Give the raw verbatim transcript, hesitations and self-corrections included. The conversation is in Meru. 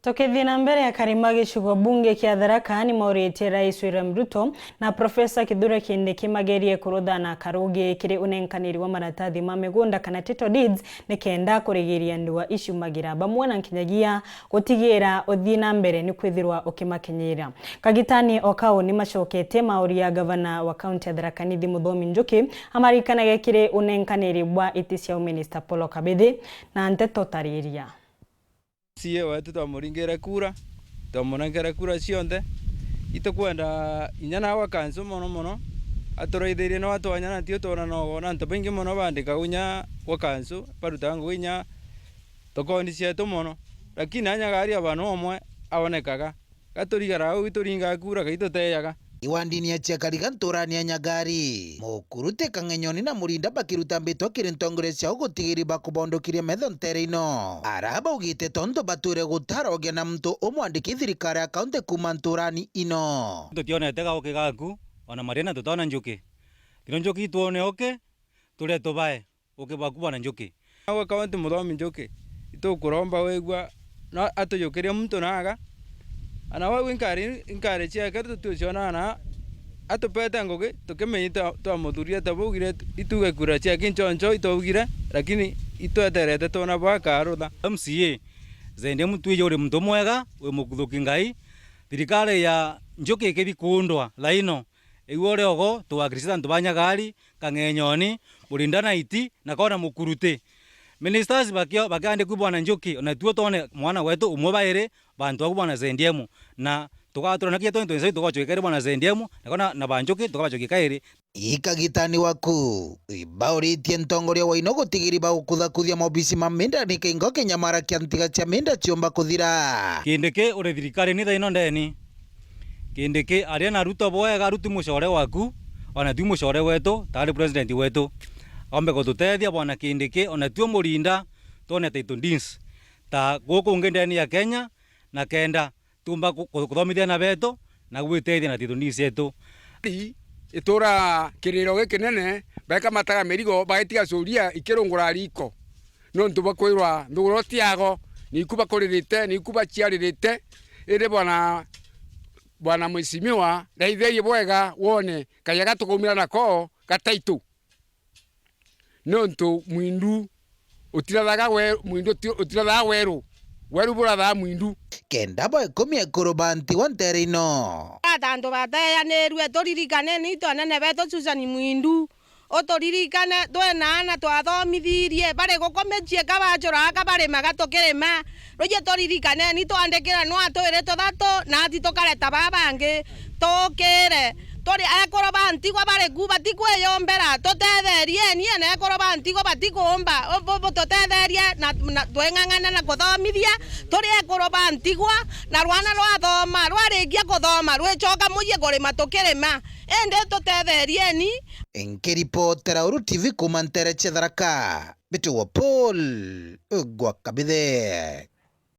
Tukithii na mbere, akari ma gicigo bunge kia Tharaka ni mauritie Rais William Ruto na Professor Kithure Kindiki magerie kuruthana karugi kiri unenkaniri wa maratathi ma migunda kana title deeds, nikenda kurigiria ndua iciumagira bamwe na nkinyagia gutigira uthii na mbere ni kwithirwa ukimakinyira. Kagitani o kau ni macoketie mauria gavana wa kaunti ya Tharaka Nithi Muthomi Njuki amarikanagia kiri unenkaniri bwa iti cia uminista Paul Kabithi na nteto tariria. C A wetu twamuringire kura, twamunenkere kura cionthe. Itukwenda inya nawe wa kansu mono mono aturaithirie, no atwanya na tio twona no wona antu baingi mono bandikagwa inya wa kansu, barutaga ngugi inya tokondi cietu mono, lakini anyagari abantu omwe aonekaga. Gaturigara au ituringa kura, kai tuteyaga. Iwandini ya Chiakariga nturani ya Nyagari, Mukuruti, Kang'enyoni na Murinda bakiruta mbitwa kiri ntongoria ciao gutigiri bakubondokiria metho ntere ino. Ara baugite tontu batwire gutarogia na muntu umwandiki thirikari ya kaunti kuuma nturani ino. Tutionete gauki gaku, ona marina tutona njuki. Kino njuki itwone uki, turie tubae. Uki bwaku bwana Njuki. Nawe kaunti Muthomi Njuki, itukuromba wigua no atujukirie muntu naga. Ana wau inkari, inkari ciake tutiucionana, atupete ngugi, tukimenya twa-, twamuthuria tabaugire, ituge kura ciake inchoncho itaugire, lakini itweterete twona bwakarutha. M C A, Zaidiamu twiji uri muntu mwega, wi mukuthuki Ngai. Thirikari ya Njuki ikithi kuundwa thaino, Igua uri ogo, tugakiricita antu ba Nyagari, Kang'enyoni, Murinda na Iti, na kona Mukuruti. Ministers bakio-, bakiandikwi bwana Njuki, ona tuo twone mwana wetu umwe bairi, bantu baku bwana Zaidiamu. Na tugatura na kia twenty twenty-seven tugocwikere bwana Zaidiamu, na kona na ba Njuki, tugabacokia kairi. Ikagitani waku, ibauritie ntongoria wa ino gutigiri bagukuthakuthia maobisi ma minda ni kaingo kinyamara kia ntiga cia minda ciumba kuthira. Kindiki uri thirikari ni thaino ndeni. Kindiki aria na Ruto bwega, Ruto mucore waku, ona tu mucore wetu, tari president wetu. Ombe gututethia bwana Kindiki, ona tuo Murinda, twone title deeds. Ta guku ungi ndeni ya Kenya, na kenda tumba ku-, ku-, kuthomithia na betu, na gwitethia na title deeds yetu. Ii, itura kiriro gikinene, baekamataga mirigo, bagetiga curia ikirungura riko. Nontu bakwirwa nthuguru tiago, niku bakuririte, niku baciaririte. Indi bwana, bwana Mheshimiwa, raithirie bwega wone karia gatukaumira nako gataitu. Nontu mwindu utirathaga we-, mwindu uti-, utirathaga weru, weru burathaga mwindu. Kenda bwa ikumi ekuru bantigwa ntere ino. Ata antu bateyanirue, turirikane ni itu anene betu Susan Mwindu. Uturirikane, twina aana twathomithirie, bari guku micii ka bacuraga ka barimaga tukirima. Ruji turirikane, ni twandikira nwa twiri tuthatu, nati tukareta baa bangi, tukire. Turi ekuru ba ntigwa bari ku, batikwiyumbira, tutetherieni, na ekuru ba ntigwa batikuumba, bu-, bu-, bututetherie na, na twing'ang'ane na kuthomithia, turi ekuru ba ntigwa, na rwana rwathoma, rwarikia kuthoma, rwicoka mucii kurima tukirima. Indi tutetherieni. Nkiripotera Uru T V kuuma ntere cia Tharaka, mbitagwa Paul Gwakabithe.